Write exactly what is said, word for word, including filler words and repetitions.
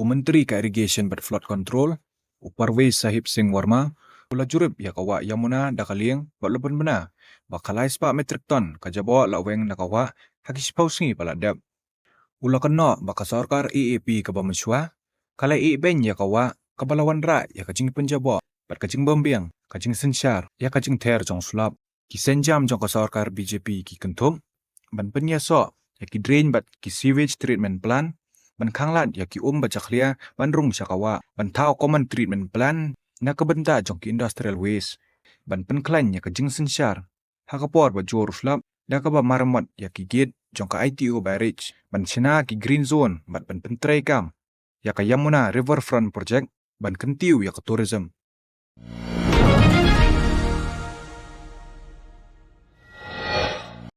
Myntri ka Irrigation bad Flood Control, u Parvez Sahib Singh Verma, u la jurip ïa ka wah Yamuna da ka lieng bad la pynbna ba ka lai spah metric ton ka jaboh la weng na ka wah ha ki shiphew sngi ba la dep. U la kynnoh ba ka sorkar A A P kaba mynshuwa ka la ïehbeiñ ïa ka wah kaba la wanrah ïa ka jingpynjaboh bad ka jingbymbiang, ka jingsynshar ïa ka jingther jong slap. Ki sienjam jong ka sorkar B J P ki kynthup ban pynïasoh ïa ki drain bad ki sewage treatment plant, ban khanglad ïa ki um ba jakhlia ban rung sha ka wah, ban thaw common treatment plant na ka bynta jong ki industrial waste, ban pynkhlaiñ ïa ka jingsynshar ha ka por ba jur u slap da kaba maramot ïa ki gate jong ka I T O barrage, ban shna ki green zone bad ban pyntreikam ïa ka Yamuna Riverfront Project ban kyntiew ïa ka tourism.